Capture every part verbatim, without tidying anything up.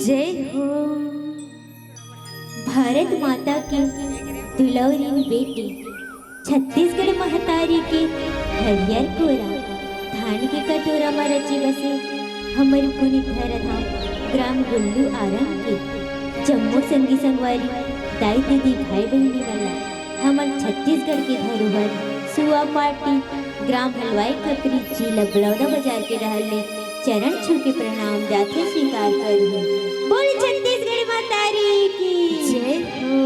जय हो। भारत माता के दुलौरिन बेटी, छत्तीसगढ़ महतारी के हरियर कोरा, धान के कटोरा म रचे बसे हमर पुनीत धराधाम ग्राम गुल्लू आरंग के जम्मो संगी संगवारी, दाई दीदी, भाई बहिनी मन ला हमर छत्तीसगढ़ के धरोहर सुआ पाटी, ग्राम हलवाई खपरी, जिला बलौदाबाजार के डहर ले चरण छू के प्रणाम जाथे स्वीकार करहूं। बोल छत्तीसगढ़ महतारी की जय हो।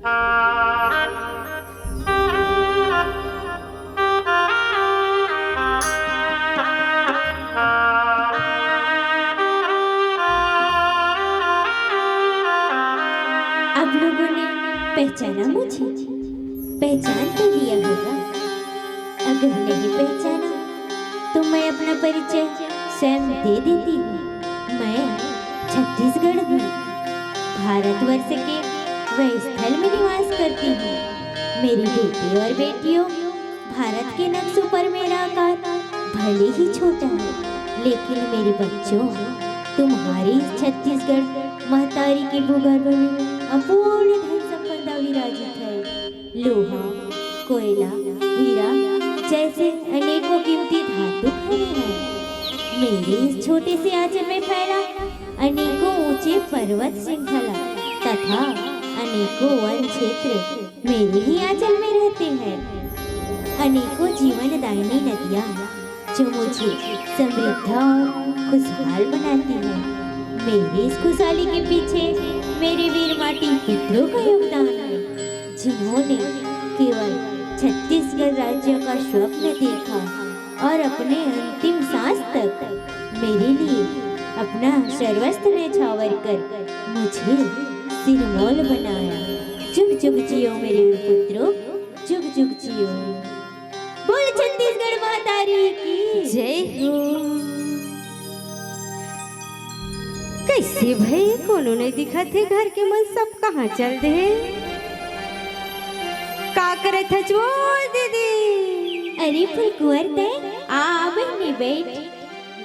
आप लोगों ने पहचाना मुझे? पहचान तो लिया होगा। अगर नहीं पहचाना तो मैं अपना परिचय स्वयं दे देती हूँ। मैं छत्तीसगढ़ हूँ। भारतवर्ष के वह स्थल में निवास करती हूँ। मेरी बेटी और बेटियों, भारत के नक्शों पर मेरा आकार भले ही छोटा है, लेकिन मेरे बच्चों, तुम्हारे इस छत्तीसगढ़ महतारी के भूगर्भ में अपूर्ण धन संपदा विराजित है। लोहा, कोयला, हीरा जैसे अनेकों कीमती धातु खनिज हैं। मेरे इस छोटे से आंचल में फैला अनेकों ऊंचे पर्वत श्रृंखला तथा अनेकों वन क्षेत्र मेरे ही आंचल में रहते हैं। अनेकों जीवनदायिनी नदियां जो मुझे समृद्ध और खुशहाल बनाती हैं। मेरी इस खुशहाली के पीछे मेरे वीर माटी पुत्रों का योगदान है, जिन्होंने केवल छत्तीसगढ़ राज्य का स्वप्न देखा और अपने अंतिम सांस तक मेरे लिए अपना सर्वस्व न्यौछावर कर मुझे सिरमौर बनाया। जुग जुग जियो मेरे पुत्रों, जुग जुग जियो। बोल छत्तीसगढ़ महतारी की जय हो। कैसे भई, कोनो नहीं दिखत हे, घर के मन सब कहाँ चल दे? का करत हच वो दीदी? अरे फुलकुंवर, तैं आ, आ बहिनी, बैठ।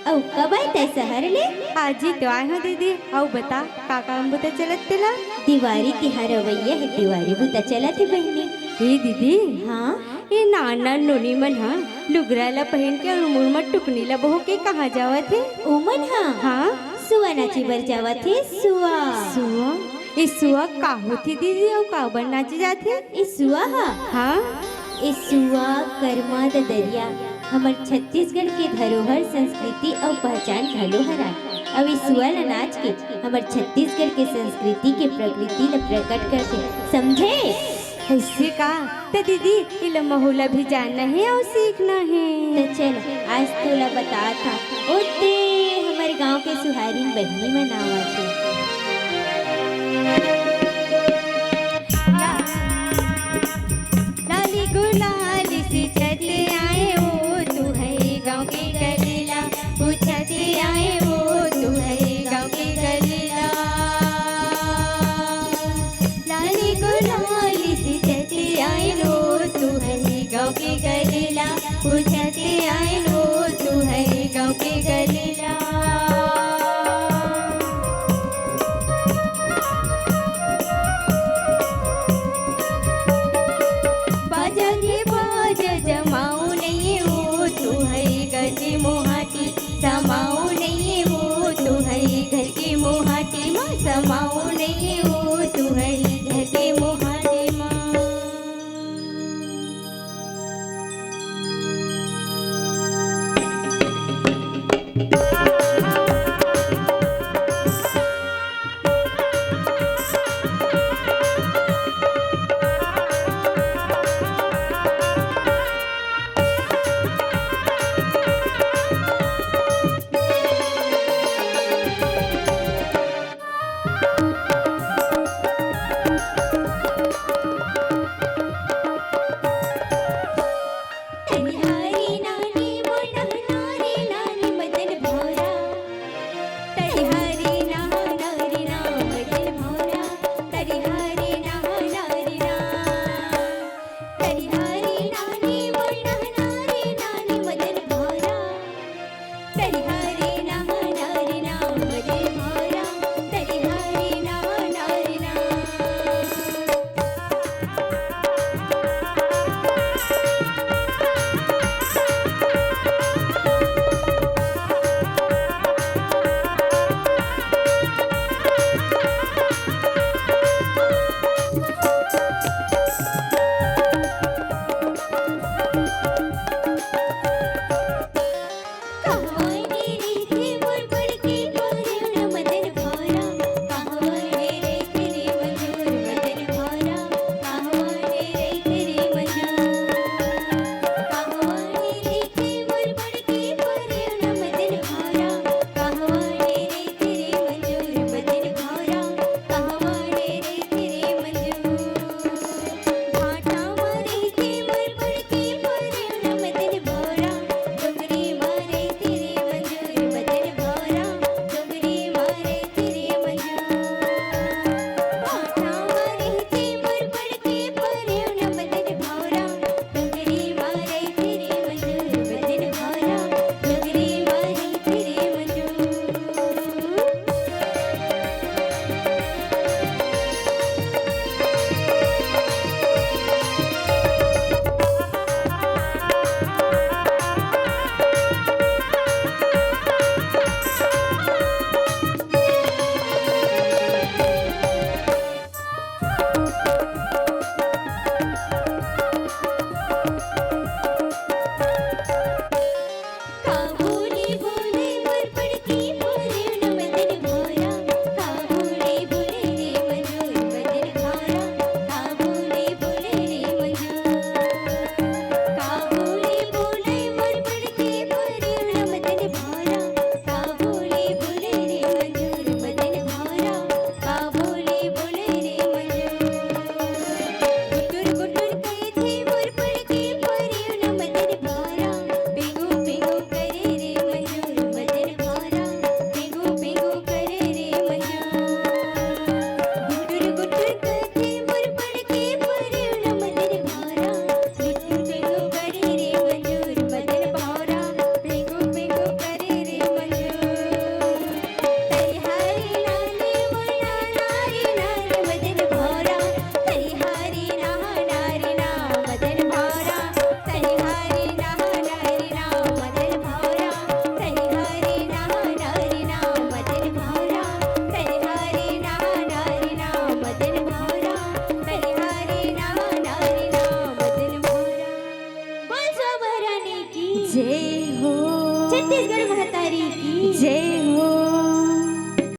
अउ कब आए तैं शहर ले? आज ही तो आए हो दीदी। अउ बता, का काम बुता चलत तेला? देवारी तिहार अवइया हे, देवारी बुता चलत हे बहिनी। ए दीदी, हाँ? ए नान नान नोनी मन ह लुगरा ला पहिन के अउ मुड़ म टुकनी ला बोह के कहाँ जावत हे? ओमन ह? हाँ? सुआ नाचे बर जावत हे, सुआ। सुआ? ए सुआ का होथे दीदी, अउ काबर नाचे जाथे? ए सुआ ह? हाँ? ए सुआ, करमा, ददरिया हमर छत्तीसगढ़ के धरोहर, संस्कृति अउ पहचान घलो हरय। अउ ए सुआ ल नाच के हमर छत्तीसगढ़ के संस्कृति के प्रकृति ल प्रकट करथे, समझे? अइसे का? त दीदी, एला महू ला भी जानना हे अउ सीखना हे। त चल, आज तोला बतात हँव, ओते हमर गाँव के सुहागिन बहिनी मन आवत हे। लाली गुलाल सिंचत आए ओ तुँहर गाँव के कली ला, पूछत आए ओ तुँहर गाँव के कली ला। लाली गुलाल